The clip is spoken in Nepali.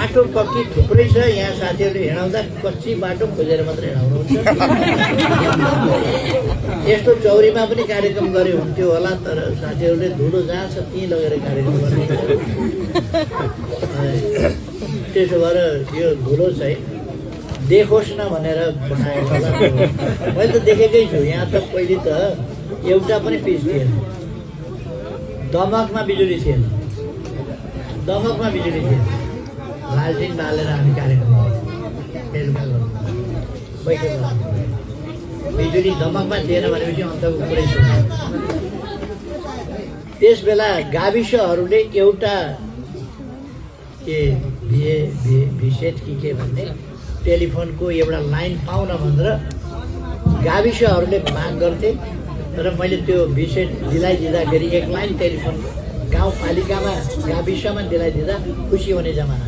बाटो पक्की थुप्रै छ यहाँ साथीहरूले हिँडाउँदा कच्ची बाटो खोजेर मात्रै हिँडाउनुहुन्छ यस्तो चौरीमा पनि कार्यक्रम गरे हुन्थ्यो होला तर साथीहरूले धुलो जहाँ छ त्यहीँ लगेर कार्यक्रम गर्ने त्यसो भएर यो धुलो चाहिँ देखोस् न भनेर बनाएको होला मैले त देखेकै छु यहाँ त पहिले त एउटा पनि पिच थिएन दमकमा बिजुली थिएन लालटिन बालेर हामी कार्यक्रम बिजुली दमकमा थिएन भनेपछि अन्तको कुरै छैन त्यस बेला गाविसहरूले एउटा के भिसेट के भन्ने टेलिफोनको एउटा लाइन पाउन भनेर गाविसहरूले माग गर्थे र मैले त्यो भिसेट दिलाइदिँदाखेरि एक लाइन टेलिफोन गाउँपालिकामा गाविसमा दिलाइदिँदा खुसी हुने जमाना